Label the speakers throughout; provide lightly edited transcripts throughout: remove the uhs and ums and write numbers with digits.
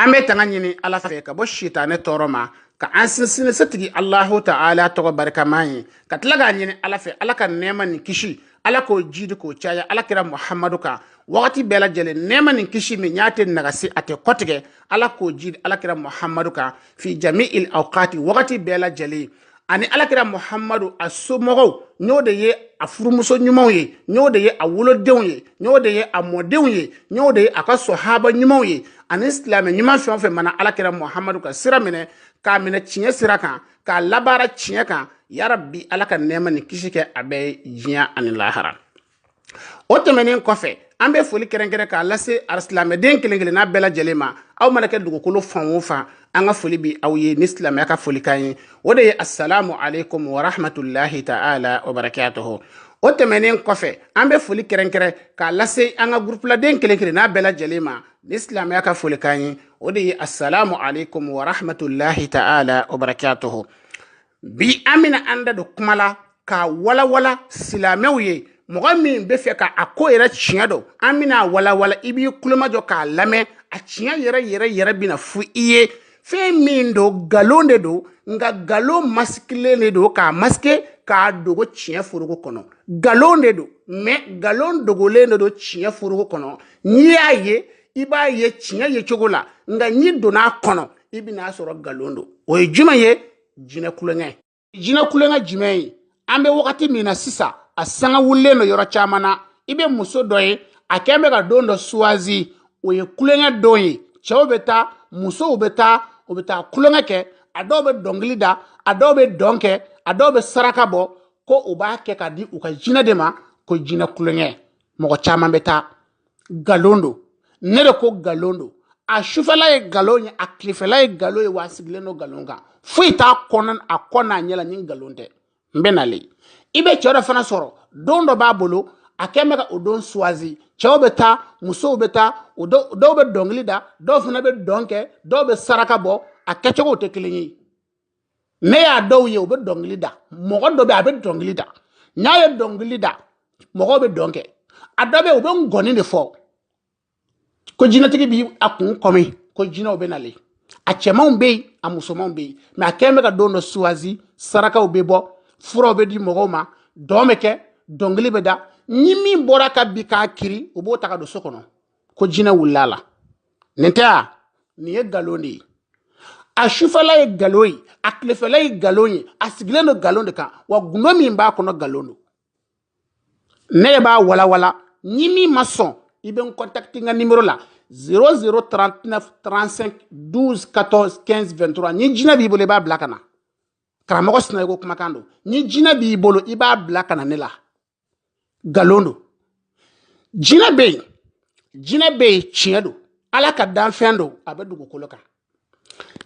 Speaker 1: An bɛ tanga ɲini Ala fɛ ka bɔ sitanɛ tɔɔrɔ ma, ka an sinsin setigi Alahu Taala tɔgɔ barikama ye, ka tila k'a ɲini Ala fɛ Ala ka nɛɛma ni kisi, Ala k'o jidi k'o caya Ala kira Muhamadu kan wagati bɛɛ lajɛlen. Nɛɛma ni kisi min y'a tɛ nagasi, a tɛ kɔtigɛ, Ala k'o jidi Ala kira Muhamadu kan fi jami'il awqati, wagati bɛɛ lajɛlen. Ani Alakira Muhamadu a somɔgɔw, n'o de ye a furumuso ɲumanw ye, n'o de ye a wolodenw ye, n'o de ye a mɔdenw ye, n'o de ye a ka sɔhaba ɲumanw ye, ani silamɛ ɲuman fɛn o fɛn mana Alakira Muhamadu ka sira minɛ, k'a minɛ tiɲɛ sira kan, k'a labaara tiɲɛ kan, yarabi Ala ka nɛɛma ni kisi kɛ a bɛɛ ye diɲɛ ani lahara. O tɛmɛnen kɔfɛ, an bɛ foli kɛrɛnkɛrɛn k'a lase silamɛden kelen kelenna bɛɛ lajɛlen ma. Aw mana kɛ dugukolo fan o fan, an ka foli bɛ aw ye ni silamɛya ka folikan ye, o de ye assalamu alaikum wa rahmatulahi ta'ala wa barakatuhu. O tɛmɛnen kɔfɛ, an bɛ foli kɛrɛnkɛrɛn k'a lase an ka gurupuladen kelen kelenna bɛɛ lajɛlen ma ni silamɛya ka folikan ye, o de ye assalamu alaikum wa rahmatulahi ta'ala wa barakatuhu. Bi an bɛna an da don kuma la k'a walawala silamɛw ye. Mɔgɔ min bɛ fɛ ka a ko yɛrɛ tiɲɛ dɔn, an bɛna a walawala, i b'i kulomajɔ k'a lamɛn. A tiɲɛ yɛrɛ yɛrɛ yɛrɛ bɛna fɔ i ye. Fɛn min don, nkalon de don, nka nkalon masikilen de don, k'a masike k'a dogo tiɲɛ foroko kɔnɔ. Nkalon de don, mais nkalon dogolen de don tiɲɛ foroko kɔnɔ. N'i y'a ye, i b'a ye tiɲɛ ye cogo la, nka n'i donna a kɔnɔ, i bɛn'a sɔrɔ nkalon don. O ye jumɛn ye? Jinɛ kulonkɛ. Jinɛ kulonkɛ jumɛn ye? An bɛ wagati min na sisan, a sanga wulilen don yɔrɔ caman na. I bɛ muso dɔ ye, a kɛn bɛ ka don dɔ suwazi, o ye kulonkɛ don ye. Cɛw bɛ taa, musow bɛ taa, u bɛ taa kulonkɛ kɛ. A dɔw bɛ dɔnkili da, a dɔw bɛ dɔn kɛ, a dɔw bɛ saraka bɔ, ko u b'a kɛ ka di u ka jinɛ de ma, ko jinɛ kulonkɛ. Mɔgɔ caman bɛ taa. Nkalon don, ne de ko nkalon don. A sufɛla ye nkalon ye, a tilefɛla ye nkalon ye, wa a sigilen don nkalon kan. Foyi t'a kɔnɔ, a kɔ n'a ɲɛ la ni nkalon tɛ. N bɛ nalen. I bɛ cɛ dɔ fana sɔrɔ, don dɔ b'a bolo, a kɛn bɛ ka o don suwazi. Cɛw bɛ taa, musow bɛ taa, dɔw bɛ dɔnkili da, dɔw fana bɛ dɔn kɛ, dɔw bɛ saraka bɔ. A kɛcogow tɛ kelen ye. Ne y'a dɔw ye, u bɛ dɔnkili da. Mɔgɔ dɔ bɛ, a bɛ dɔnkili da. N'a ye dɔnkili da, mɔgɔw bɛ dɔn kɛ. A dɔ bɛ yen, u bɛ ngɔni de fɔ ko jinɛtigi b'i a kun kɔmi ko jinɛw bɛ nalen. A cɛmanw bɛ yen, a musomanw bɛ yen, mais a kɛn bɛ ka don dɔ suwazi. Sarakaw bɛ bɔ, furaw bɛ di mɔgɔw ma, dɔn bɛ kɛ, dɔnkili bɛ da. Ni min bɔra ka bi k'a kiri, u b'o ta ka don so kɔnɔ ko jinɛ wulila a la. Nin tɛ a nin ye nkalon de ye. A sufɛla ye nkalon ye, a tilefɛla ye nkalon ye, a sigilen don nkalon de kan, wa gundo min b'a kɔnɔ, nkalon don. Ne de b'a walawala. Ni min ma sɔn, i bɛ n contacter n ka numéro la: 0039 35 12 14 15 23. Ni jinɛ b'i bolo, i b'a bila ka na. Karamɔgɔ Sinayogo kumakan don. Ni jinɛ b'i bolo, i b'a bila ka na ne la. Nkalon don. Jinɛ bɛ yen, jinɛ bɛ yen, tiɲɛ don. Ala ka danfɛn don, a bɛ dugukolo kan.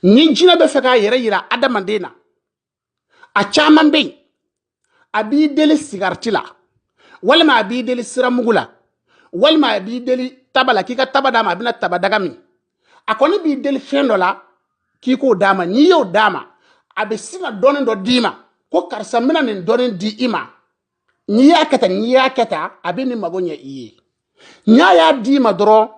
Speaker 1: Ni jinɛ bɛ fɛ k'a yɛrɛ yira adamaden na, a caman bɛ yen, a b'i deli sigariti la, walima a b'i deli siramugu la, walima a b'i deli taba la, k'i ka taba d'a ma, a bɛna taba daga min. A kɔni b'i deli fɛn dɔ la k'i k'o d'a ma. N'i y'o d'a ma, a bɛ sin ka dɔɔnin dɔ d'i ma ko karisa, n bɛna nin dɔɔnin di i ma, n'i y'a kɛ tan, n'i y'a kɛ tan, a bɛ nin mago ɲɛ i ye. N'a y'a d'i ma dɔrɔn,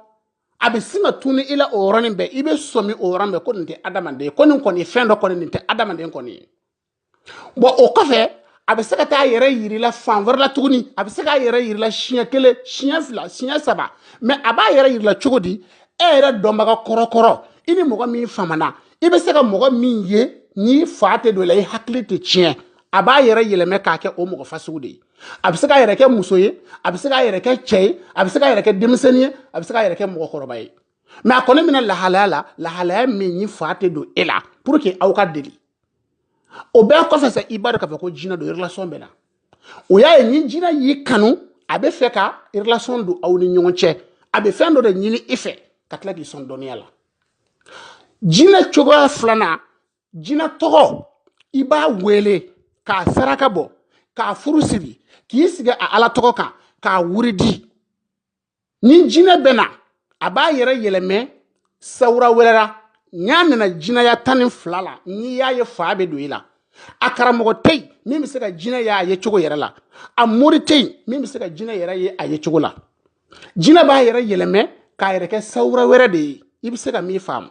Speaker 1: a bɛ sin ka tunu i la o yɔrɔnin bɛɛ. I bɛ sɔmi o yɔrɔnin bɛɛ ko nin tɛ adamaden ye, ko nin kɔni ye fɛn dɔ kɔni, nin tɛ adamaden kɔni ye. Bon, o kɔfɛ, a bɛ se ka taa a yɛrɛ yir'i la fan wɛrɛ la tuguni. A bɛ se k'a yɛrɛ yir'i la siɲɛ kelen, siɲɛ fila, siɲɛ saba. Mais a b'a yɛrɛ yir'i la cogo di? E yɛrɛ dɔnbaga kɔrɔkɔrɔ, i ni mɔgɔ min famana, i bɛ se ka mɔgɔ min ye n'i fa tɛ don i la, i hakili tɛ tiɲɛ. A b'a yɛrɛ yɛlɛmɛ k'a kɛ o mɔgɔ fasugu de ye. A bɛ se k'a yɛrɛ kɛ muso ye, a bɛ se k'a yɛrɛ kɛ cɛ ye, a bɛ se k'a yɛrɛ kɛ denmisɛnnin ye, a bɛ se k'a yɛrɛ kɛ mɔgɔkɔrɔba ye. Mais a kɔni bɛna lahalaya la, lahalaya min ni fa tɛ don e la, pour que aw ka deli. O bɛɛ kɔfɛ sa, i b'a dɔn k'a fɔ ko jinɛ don, relation bɛ na. O y'a ye, ni jinɛ y'i kanu, a bɛ fɛ ka relation don aw ni ɲɔgɔn cɛ. A bɛ fɛn dɔ de ɲini i fɛ ka tila k'i sɔn dɔnniya la. Jinɛ cogoya filanan, jinɛ tɔgɔ, i b'a wele k'a saraka bɔ, k'a furu siri, k'i sigi a Ala tɔgɔ kan k'a wuridi. Ni jinɛ bɛ na, a b'a yɛrɛ yɛlɛmɛ sawura wɛrɛ la. N'a nana jinɛya 12 la, n'i y'a ye, fa bɛ don i la. A karamɔgɔ tɛ yen min bɛ se ka jinɛ ye a ye cogo yɛrɛ la. A mori tɛ yen min bɛ se ka jinɛ yɛrɛ ye a ye cogo la. Jinɛ b'a yɛrɛ yɛlɛmɛ k'a yɛrɛ kɛ sawura wɛrɛ de ye, i bɛ se ka min faamu.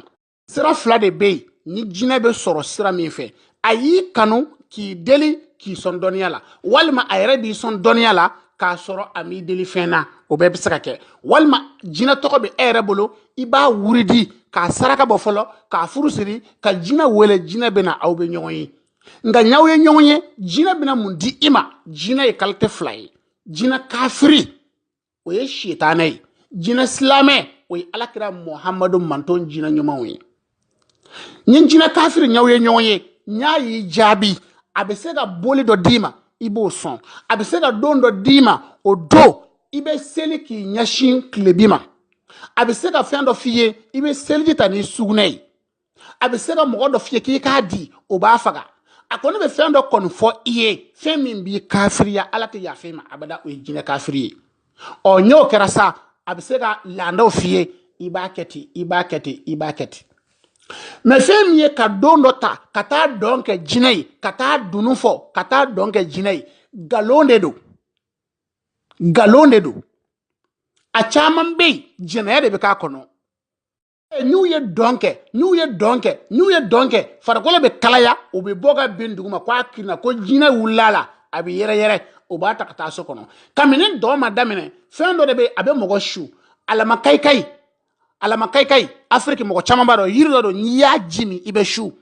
Speaker 1: Sira fila de bɛ yen ni jinɛ bɛ sɔrɔ sira min fɛ. A y'i kanu k'i deli k'i sɔn dɔnniya la, walima a yɛrɛ b'i sɔn dɔnniya la k'a sɔrɔ a m'i deli fɛn na, o bɛɛ bɛ se ka kɛ. Walima jinɛ tɔgɔ bɛ e yɛrɛ bolo, i b'a wurudi k'a saraka bɔ fɔlɔ, k'a furu siri, ka jinɛ wele, jinɛ bɛ na, aw bɛ ɲɔgɔn ye. Nka n'aw ye ɲɔgɔn ye, jinɛ bɛna mun di i ma? Jinɛ ye qualité fila ye. Jinɛ kafiri, o ye sitanɛ ye. Jinɛ silamɛ, o ye alakira Muhamadu manton jinɛ ɲumanw ye. Ni jinɛ kafiri ɲaw ye ɲɔgɔn ye, n'a y'i jaabi, a bɛ se ka boli dɔ d'i ma, i b'o sɔn. A bɛ se ka don dɔ d'i ma, o don i bɛ seli k'i ɲɛsin tilebi ma. A bɛ se ka fɛn dɔ f'i ye, i bɛ seliji ta ni sugunɛ ye. A bɛ se ka mɔgɔ dɔ f'i ye k'i k'a di, o b'a faga. A kɔni bɛ fɛn dɔ kɔni fɔ i ye, fɛn min b'i kafiriya, Ala tɛ yafa i ma abada, o ye jinɛ kafiri ye. Ɔ n'o kɛra sa, a bɛ se ka laadaw f'i ye, i b'a kɛ ten, i b'a kɛ ten, i b'a kɛ ten. Mɛ fɛn min ye ka don dɔ ta ka taa dɔn kɛ jinɛ ye, ka taa dunun fɔ ka taa dɔn kɛ jinɛ ye, nkalon de don, nkalon de don. A caman bɛ yen, jɛnɛya de bɛ k'a kɔnɔ. N'u ye dɔn kɛ, n'u ye dɔn kɛ, n'u ye dɔn kɛ, farikolo bɛ kalaya, u bɛ bɔ ka bin duguma ko a kirinna, ko jinɛ wulila a la, a bɛ yɛrɛ yɛrɛ, u b'a ta ka taa so kɔnɔ. Kabini dɔn ma daminɛ, fɛn dɔ de bɛ yen, a bɛ mɔgɔ su, alama kayikayi, alama kayikayi. Afiriki mɔgɔ caman b'a dɔn, yiri dɔ don, n'i y'a ji min i bɛ su.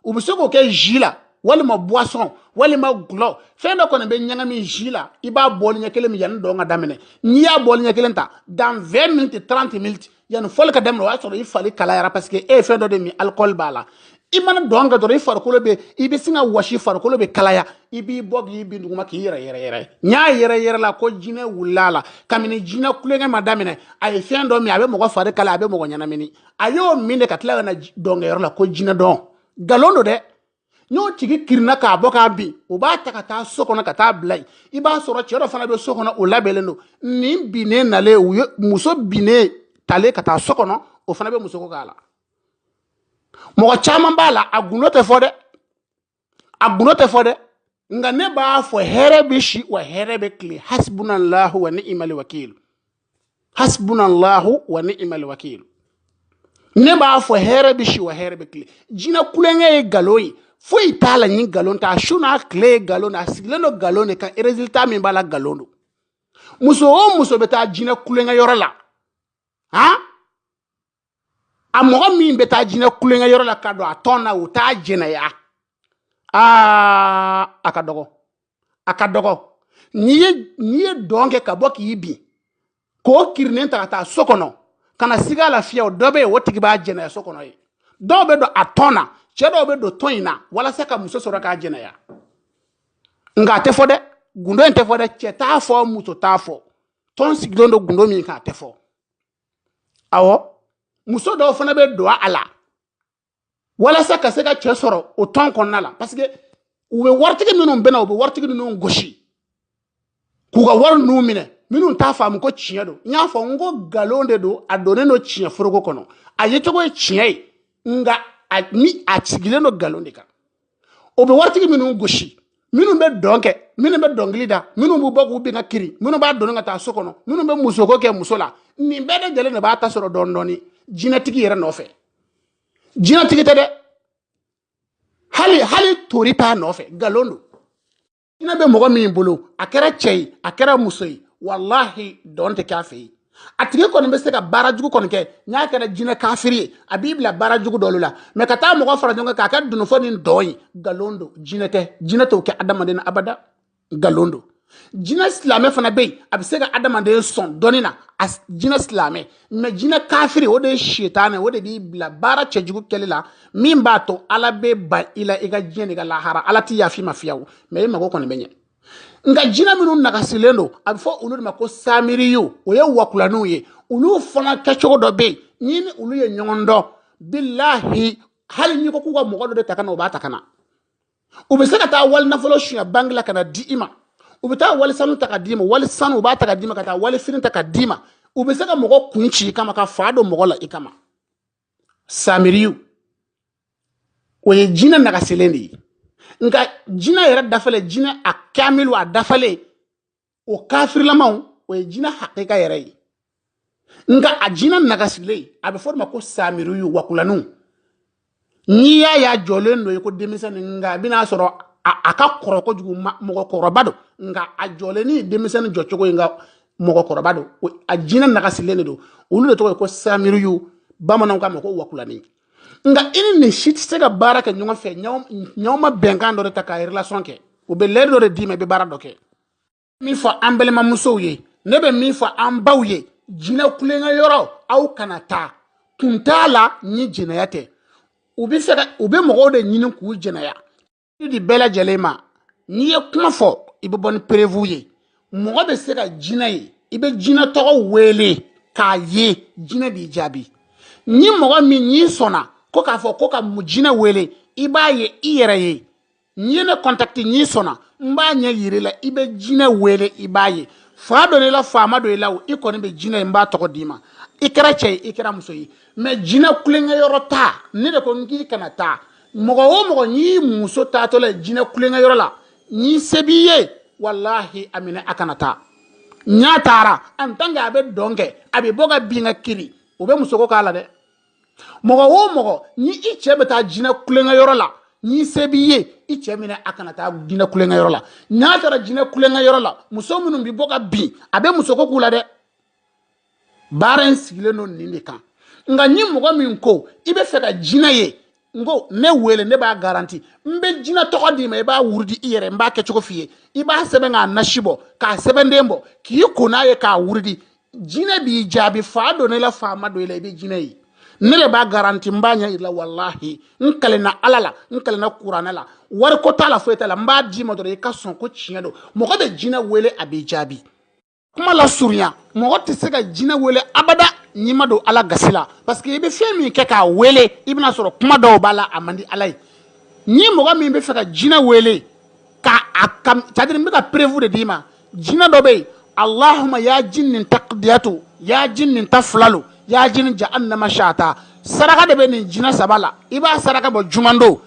Speaker 1: U bɛ se k'o kɛ jus la, walima boisson, walima gulɔ. Fɛn dɔ kɔni bɛ ɲagami jus la, i b'a bɔli ɲɛ kelen min yanni dɔn ka daminɛ. N'i y'a bɔli ɲɛ kelen ta, dans 20 minutes, 30 minutes, yanni fɔli ka daminɛ, o y'a sɔrɔ i fari kalayara, parce que e ye fɛn dɔ de min, alcool b'a la. I mana dɔn kɛ dɔrɔn, i farikolo bɛ, i bɛ sin ka wɔsi, farikolo bɛ kalaya, i b'i bɔ k'i bin duguma k'i yɛrɛ yɛrɛ yɛrɛ. N y'a yɛrɛ yɛrɛ la ko jinɛ wulila a la. Kabini jinɛ kulonkɛ ma daminɛ, a ye fɛn dɔ min, a bɛ mɔgɔ fari kalaya, a bɛ mɔgɔ ɲɛnamini. A y'o min de ka tila ka na dɔnkɛyɔrɔ la ko jinɛ dɔn. Nkalon don dɛ. N'o tigi kirinna k'a bɔ k'a bin, u b'a ta ka taa so kɔnɔ ka taa bila yen. I b'a sɔrɔ cɛ dɔ fana bɛ so kɔnɔ, o labɛnnen don. Nin binnen nalen, u ye muso binnen talen ka taa so kɔnɔ, o fana bɛ muso ko k'a la. Mɔgɔ caman b'a la, a gundo tɛ fɔ dɛ, a gundo tɛ fɔ dɛ. Nka ne b'a fɔ, hɛrɛ bɛ si wa hɛrɛ bɛ tile. Hasbunallahu wa ni'mal wakil, hasbunallahu wa ni'mal wakil. Ne b'a fɔ, hɛrɛ bɛ si wa hɛrɛ bɛ tile. Jinɛ kulonkɛ ye nkalon ye, foyi t'a la ni nkalon t'a. Su n'a tile ye nkalon na, a sigilen don nkalon de kan. Résultat min b'a la, nkalon don. Muso o muso bɛ taa jinɛ kulonkɛ yɔrɔ la, han, a mɔgɔ min bɛ taa jinɛ kulonkɛ yɔrɔ la ka don a tɔn na, o t'a jɛnɛya. Aa, a ka dɔgɔ, a ka dɔgɔ. N'i ye dɔn kɛ ka bɔ k'i bin, k'o kirinen ta ka taa so kɔnɔ ka na siga la fiyewu, dɔ bɛ yen, o tigi b'a jɛnɛya so kɔnɔ yen. Dɔw bɛ don a tɔn na, cɛ dɔw bɛ don tɔn in na walasa ka muso sɔrɔ k'a jɛnɛya. Nka a tɛ fɔ dɛ, gundo in tɛ fɔ dɛ. Cɛ t'a fɔ, muso t'a fɔ. Tɔn sigilen don gundo min kan, a tɛ fɔ. Awɔ, muso dɔw fana bɛ don a la walasa ka se ka cɛ sɔrɔ o tɔn kɔnɔna la, parce que u bɛ waritigi minnu bɛ na, u bɛ waritigi ninnu gosi k'u ka wari ninnu minɛ. Minnu t'a faamu ko tiɲɛ don, n y'a fɔ n ko nkalon de don, a donnen don tiɲɛ foroko kɔnɔ. A yecogo ye tiɲɛ ye, nka a ni a sigilen don nkalon de kan. O bɛ waritigi minnu gosi, minnu bɛ dɔn kɛ, minnu bɛ dɔnkili da, minnu b'u bɔ k'u bin ka kiri, minnu b'a dɔn ka taa so kɔnɔ, minnu bɛ musoko kɛ muso la, nin bɛɛ lajɛlen de b'a ta sɔrɔ dɔɔni dɔɔni jinɛtigi yɛrɛ nɔfɛ. Jinɛtigi tɛ dɛ, hali hali tori t'a nɔfɛ, nkalon don. Jinɛ bɛ mɔgɔ min bolo, a kɛra cɛ ye, a kɛra muso ye, walahi dɔn tɛ k'a fɛ yen. A tigi kɔni bɛ se ka baara jugu kɔni kɛ, n'a kɛra jinɛ kafiri ye, a b'i bila baara jugu dɔw la. Mɛ ka taa mɔgɔ fara ɲɔgɔn kan k'a kɛ dununfɔ ni dɔn ye, nkalon don. Jinɛ tɛ, jinɛ t'o kɛ adamaden na abada, nkalon don. Jinɛ silamɛ fana bɛ yen, a bɛ se ka adamaden sɔn dɔnni na, a jinɛ silamɛ. Mɛ jinɛ kafiri, o de ye sitanɛ, o de b'i bila baara cɛjugu kɛli la, min b'a to Ala bɛ ban i la, i ka diɲɛ n'i ka lahara, Ala t'i yafa i ma fiyewu. Mɛ i mago kɔni bɛ ɲɛ. Nka jinɛ minnu nagasilen don, a bɛ fɔ olu de ma ko samiriyu, o ye wakulaniw ye. Olu fana kɛcogo dɔ bɛ yen, ni ni olu ye ɲɔgɔn dɔn, bilahi, hali n'i ko k'u ka mɔgɔ dɔ de ta ka na, u b'a ta ka na. U bɛ se ka taa wali nafolo suɲɛ banki la ka na di i ma. U bɛ taa wali sanu ta ka d'i ma, wali sanu u b'a ta ka d'i ma, ka taa wali fini ta ka d'i ma. U bɛ se ka mɔgɔ kun ci i kama, ka fa don mɔgɔ la i kama. Samiriyu, o ye jinɛ nagasilen de ye. Nka jinɛ yɛrɛ dafalen, jinɛ a kamilu, a dafalen, o kafirilamaw, o ye jinɛ hakika yɛrɛ ye. Nka a jinɛ nagasilen, a bɛ fɔ o de ma ko samiriyu, wakulaniw. N'i y'a ye a jɔlen don i ko denmisɛnnin, nka a bɛna sɔrɔ a ka kɔrɔ kojugu, mɔgɔkɔrɔba don, nka a jɔlen ni denmisɛnnin jɔcogo ye, nka mɔgɔkɔrɔba don, a jinɛ nagasilen de don. Olu de tɔgɔ ye ko samiriyu, bamananw k'a ma ko wakulani. Nka i ni nin si tɛ se ka baara kɛ ɲɔgɔn fɛ n'aw ma bɛnkan dɔ de ta ka relation kɛ. U bɛ lɛri dɔ de d'i ma, i bɛ baara dɔ kɛ. Min fɔ an balimamusow ye, ne bɛ min fɔ an baw ye, jinɛ kulonkɛ yɔrɔ aw kana taa, kun t'a la ni jɛnɛya tɛ. U bɛ fɛ ka, u bɛ mɔgɔw de ɲini k'u jɛnɛya. Di bɛɛ lajɛlen ma, n'i ye kuma fɔ, i bɛ bɔ ni preuve ye. Mɔgɔ bɛ se ka jinɛ ye, i bɛ jinɛ tɔgɔ wele k'a ye, jinɛ b'i jaabi. Ni mɔgɔ min n'i sɔnna ko k'a fɔ ko ka jinɛ wele, i b'a ye i yɛrɛ ye. N'i ye ne contacter, n'i sɔnna, n b'a ɲɛ yir'i la. I bɛ jinɛ wele, i b'a ye. Fa dɔ i la, faama dɔ i la, i kɔni bɛ jinɛ ye, n b'a tɔgɔ d'i ma. I kɛra cɛ ye, i kɛra muso ye, mais jinɛ kulonkɛ yɔrɔ ta, ne de ko n k'i kana taa. Mɔgɔ o mɔgɔ n'i muso taatɔ la jinɛ kulonkɛ yɔrɔ la, n'i se b'i ye, walahi a minɛ a kana taa. N'a taara, en tant que a bɛ dɔn kɛ, a bɛ bɔ ka bin ka kiri, o bɛ musoko k'a la dɛ. Mɔgɔ o mɔgɔ ni i cɛ bɛ taa jinɛ kulonkɛ yɔrɔ la, n'i se b'i ye, i cɛ minɛ a kana taa jinɛ kulonkɛ yɔrɔ la. N'a taara jinɛ kulonkɛ yɔrɔ la, muso minnu bɛ bɔ ka bin, a bɛ musoko k'u la dɛ. Baara in sigilen don nin de kan. Nka ni mɔgɔ min ko i bɛ fɛ ka jinɛ ye, n ko ne wele, ne b'a garanti, n bɛ jinɛ tɔgɔ d'i ma, i b'a wurudi i yɛrɛ, n b'a kɛcogo f'i ye, i b'a sɛbɛn k'a nasi bɔ, k'a sɛbɛnden bɔ, k'i ko n'a ye k'a wurudi, jinɛ b'i jaabi. Fa don i la, fa ma don i la, i bɛ jinɛ ye. Ne de b'a garanti, n b'a ɲɛ yir'i la. Walahi, n kalenna Ala la, n kalenna kuranɛ la, wariko t'a la, foyi t'a la. N b'a d'i ma dɔrɔn, i ka sɔn ko tiɲɛ don. Mɔgɔ bɛ jinɛ wele, a b'i jaabi. Kuma la surunya, mɔgɔ tɛ se ka jinɛ wele abada n'i ma don Ala gasi la, parce que i bɛ fɛn min kɛ k'a wele, i bɛna sɔrɔ kuma dɔw b'a la, a man di Ala ye. Ni mɔgɔ min bɛ fɛ ka jinɛ wele ka a ka, c'est à dire n bɛ ka preuve de d'i ma. Jinɛ dɔ bɛ yen, Allahuma ya jinni taqdiyatu, ya jinni taflalu, ya jinni jahannama shata. Saraka de bɛ nin jinɛ saba la. I b'a saraka bɔ jumando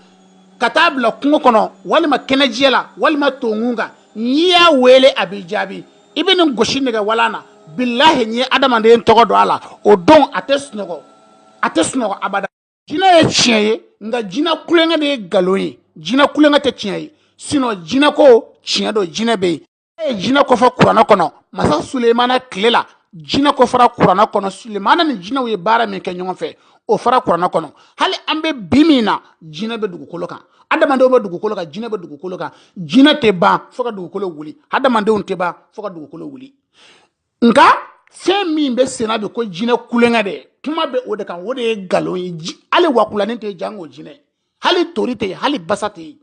Speaker 1: ka taa bila kungo kɔnɔ, walima kɛnɛjɛ la, walima tonkun kan. N'i y'a wele, a b'i jaabi. I bɛ nin gosi nɛgɛ walan na, bilahi, n'i ye adamaden tɔgɔ don a la, o don a tɛ sunɔgɔ, a tɛ sunɔgɔ abada. Jinɛ ye tiɲɛ ye, nka jinɛ kulonkɛ de ye nkalon ye. Jinɛ kulonkɛ tɛ tiɲɛ ye, sinon jinɛ ko tiɲɛ don, jinɛ bɛ yen. E ye jinɛ kofɔ kuranɛ kɔnɔ, masa Sulemana tile la, jinɛ kofɔra kuranɛ kɔnɔ. Sulemana ni jinɛw ye baara min kɛ ɲɔgɔn fɛ, o fɔra kuranɛ kɔnɔ. Hali an bɛ bi min na, jinɛ bɛ dugukolo kan, adamadenw bɛ dugukolo kan, jinɛ bɛ dugukolo kan. Jinɛ tɛ ban fo ka dugukolo wuli, adamadenw tɛ ban fo ka dugukolo wuli. Nka fɛn min bɛ senna bi ko jinɛ kulonkɛ dɛ, kuma bɛ o de kan, o de ye nkalon ye. Hali wakulanin tɛ yen, jango jinɛ. Hali tori tɛ yen, hali basa tɛ yen,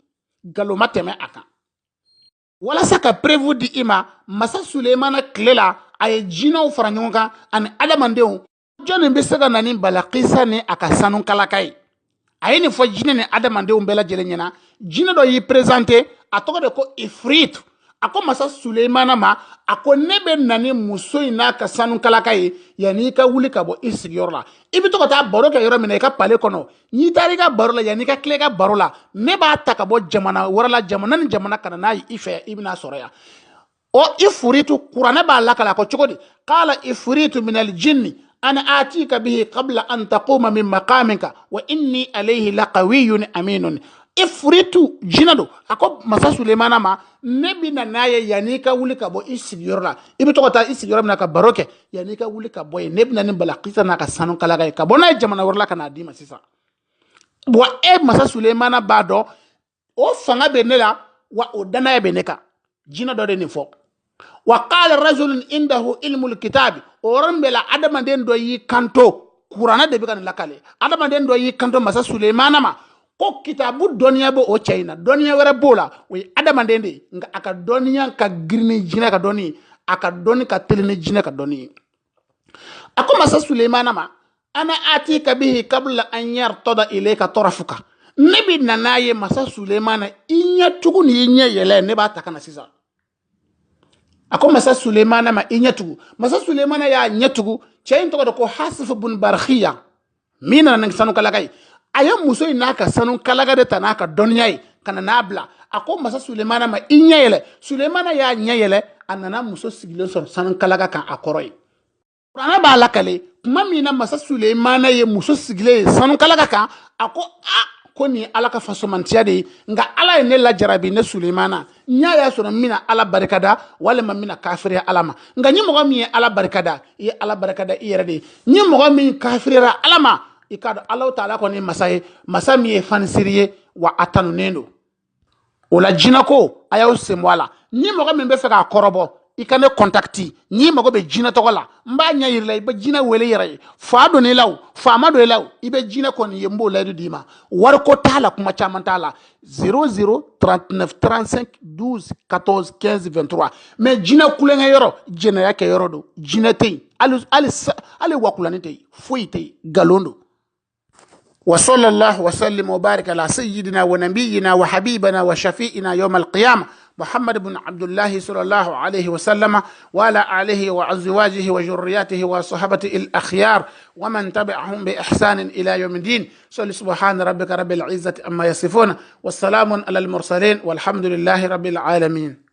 Speaker 1: nkalon ma tɛmɛ a kan. Walasa ka preuve di i ma, masa Sulemana tile la, a ye jinɛw fara ɲɔgɔn kan ani adamadenw. Jɔnni bɛ se ka na ni Balakisa ni a ka sanu kalaka ye? A ye nin fɔ jinɛ ni adamadenw bɛɛ lajɛlen ɲɛna. Jinɛ dɔ y'i présenter, a tɔgɔ de ko Ifrit. A ko masa Sulemana ma, a ko ne bɛ na ni muso in n'a ka sanu kalaka ye yanni i ka wuli ka bɔ i sigiyɔrɔ la. I bɛ to ka taa baro kɛ yɔrɔ min na, i ka palais kɔnɔ, n'i taara i ka baro la, yanni i ka tila i ka baro la, ne b'a ta ka bɔ jamana wɛrɛ la, jamana ni jamana, ka na n'a ye i fɛ, i bɛna sɔrɔ yan. O ifuritu, kuranɛ b'a lakala ko cogo di? Qala ifuritu min aljinni ana atika bihi qabla an taquma min maqamika wa inni alayhi laqawiyun aminun. Ifuritu jinɛ don, a ko masa Sulemana ma, ne bɛ na n'a ye yanni i ka wuli ka bɔ i sigiyɔrɔ la. I bɛ to ka taa i sigiyɔrɔ min na ka baro kɛ, yanni i ka wuli ka bɔ yen, ne bɛ na ni Balakisa n'a ka sanu kalaka ye, ka bɔ n'a ye jamana wɛrɛ la, ka n'a d'i ma sisan. Wa e masa Sulemana b'a dɔn o fanga bɛ ne la, wa o danaya bɛ ne kan. Jinɛ dɔ de nin fɔ. Wa qala rajulun indahu ilmul kitabi, o yɔrɔnin bɛɛ la, adamaden dɔ y'i kanto, kuranɛ de bɛ ka nin lakale, adamaden dɔ y'i kanto masa Sulemana ma ko kitabu dɔnniya bɛ o cɛ in na, dɔnniya wɛrɛ b'o la. O ye adamaden de ye, nka a ka dɔnniya ka girin ni jinɛ ka dɔnni ye, a ka dɔnni ka teli ni jinɛ ka dɔnni ye. A ko masa Sulemana ma, ana atika bihi kabla an yartada ilayka tarafuka, ne bɛ na n'a ye masa Sulemana, i ɲɛ tugu ni i ɲɛ yɛlɛ, ne b'a ta ka na sisan. A ko masa Sulemana ma, i ɲɛ tugu. Masa Sulemana y'a ɲɛ tugu. Cɛ in tɔgɔ de ko Hasif bun Barkhiya, min nana ni sanu kalaka ye. A ye muso in n'a ka sanu kalaka de ta n'a ka dɔnniya ye ka na n'a bila. A ko masa Sulemana ma, i ɲɛ yɛlɛ. Sulemana y'a ɲɛ yɛlɛ, a nana muso sigilen sɔrɔ sanu kalaka kan a kɔrɔ ye. Kuranɛ b'a lakale, tuma min na masa Sulemana ye muso sigilen ye sanu kalaka kan, a ko a Ko nin ye Ala ka fasomantiya de ye. Nka Ala ye ne lajarabi, ne Sulemana, n y'a sɔrɔ n bɛna Ala barikada walima n bɛna kafiriya Ala ma. Nka ni mɔgɔ min ye Ala barikada, i ye Ala barikada i yɛrɛ de ye. Ni mɔgɔ min kafiriyara Ala ma, i k'a dɔn Alahu taala kɔni ye masa ye, masa min ye fanisiri ye, wa a tanunen don. O la jinɛko, a y'aw sen bɔ a la. Ni mɔgɔ min bɛ fɛ k'a kɔrɔbɔ, i ka ne contacti. N'i mago bɛ jinɛ tɔgɔ la, n b'a ɲɛ yir'i la. I bɛ jinɛ wele i yɛrɛ ye. Fa don i la o, fa ma don i la o, i bɛ jinɛ kɔni ye. N b'o layidu d'i ma. Wariko t'a la, kuma caman t'a la. 00 39 35 12 14 15 23. Mais jinɛ kulonkɛ yɔrɔ, jɛnɛya kɛ yɔrɔ don. Jinɛ tɛ yen, hali hali hali wakulani tɛ yen, foyi tɛ yen, nkalon don. وصلى الله وسلم وبارك على سيدنا ونبينا وحبيبنا وشفيئنا يوم القيامة محمد بن عبد الله صلى الله عليه وسلم، وعلى آله وأزواجه وذرياته وصحابته الأخيار ومن تبعهم بإحسان إلى يوم الدين. صل سبحان ربك رب العزة أما يصفون، والسلام على المرسلين، والحمد لله رب العالمين.